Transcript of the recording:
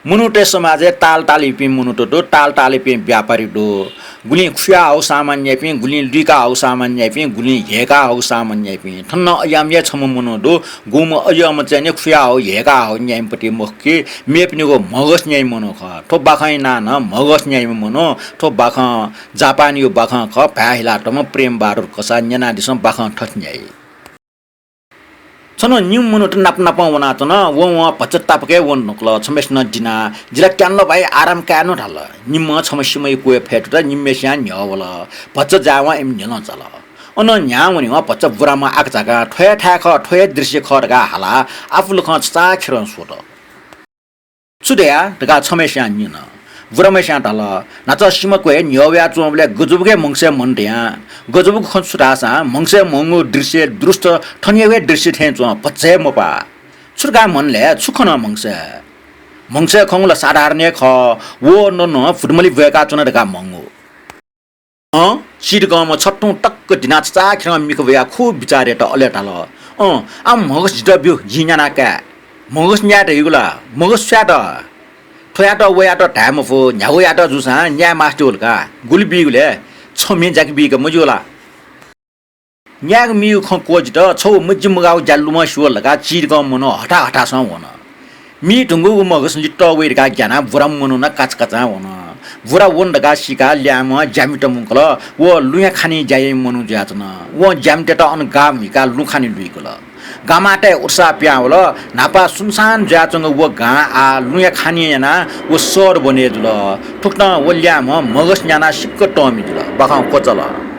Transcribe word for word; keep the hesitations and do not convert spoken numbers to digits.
मनूतय् समाजय् ताल तालयापिं मनूत दु, ताल तालयापिं व्यापारी दु। गुलिं खुया हःगु सामान न्याइपिं, गुलिं लुइका हःगु सामान न्याइपिं, गुलिं ह्यय्का हःगु सामान न्याइपिं। थन नं अज्याःम्ह हे छम्ह मनू दु। गुम्ह अज्याःम्ह चाहिँ नि खुया हःगु ह्यय्का हःगु न्याइम्ह पति मखु कि, मेपिनिगु म्हगस न्याइम्ह मनू खः। थ्व बाखंया नां नं म्हगस न्याइम्ह मनू। थ्व बाखं जापानयागु बाखं खः। भाय् हिलातःम्ह प्रेम बहादुर कसाः, न्यनादिसँ, बाखं थथे न्याइ। छन्हु निम्ह मनूत नाप नापं वनाच्वन। वं वं भचा तापाक हे वने धुंकल। छम्हय्‌सिनं दिनाः, "जि ला क्यान ला भाइ, आराम काये नु" धाल। निम्हं छम्ह सिमाया क्वय् फय्‌तुत निम्हय्‌सिनं न्ह्यः वल। भचा जायेवं इमि न्ह्यलं चाल। अनं न्ह्याः वनेवं भचा बुराम्ह आकाझाकां, "थ्व हे थाय् खः, थ्व हे दृश्य खः" धकाः हालाः आपालं छचाःखेरं स्वत। "छु धया?" धकाः छम्हय्‌सिनं न्यन। बुराम्हय्‌सिनं धाल, "न्हाचः सिमा क्वय् न्ह्यः वयाच्वंबलय् गजबुक हे म्हगसय् म्हन धयां। गजबुक खँ छु धाःसां म्हगसय् म्हंगु दृश्य दुरुस्त थनयागु हे दृश्य थें च्वं, भचा हे मपाः। छु धकाः म्हन ले, छु खन म्हगसय्? म्हगसय् खंगु ला साधारण हे खः, व नं नं भुतमलि ब्वय्‌काच्वन धकाः म्हंगु।" अँ, चिधिकःम्ह छथुं तक्क दिनाः छचाःखेरं मिखा वयाः खुब बिचाः यात, अले धाल, "अँ, आः म्हगस जितः ब्यु, जिं न्यानाः काये।" "म्हगस न्याये धइगु ला? म्हगस सुयात? थ्वयात वयात धाये मफु, न्ह्यागुयात जूसां न्याये मास्ति वल का। गुलि बीगु ले? छम्ह म्हि ज्याकि बीक मज्यू ला?" न्यायेगु मीगु खँ क्वःजित, छगू मजिमगाःगु ज्या लुमंसे वल धकाः चिधिकःम्ह मनू हथाहथासं वन। मी धुंकूगु म्हगस लित वइ धकाः ग्यानाः बुराम्ह मनू नं काचाकाचां वन। बुरा वन धकाः सीकाः ल्याय्म्हं ज्यामि तःमुंकल। व लुँया खानिइ ज्या याइम्ह मनू जुयाच्वन। वं ज्यामितय्त अन गाः म्हुइकाः लुँ खानि लुइकल। गामातय् उत्साह पिहां वल। न्हापा सुनसान जुयाच्वंगु व गां आः लुँया खानि यानाः व शहर बने जुल। थुकथं व ल्याय्म्हं म्हगस न्यानाः सिक्क तःमि जुल। बाखं क्वचल।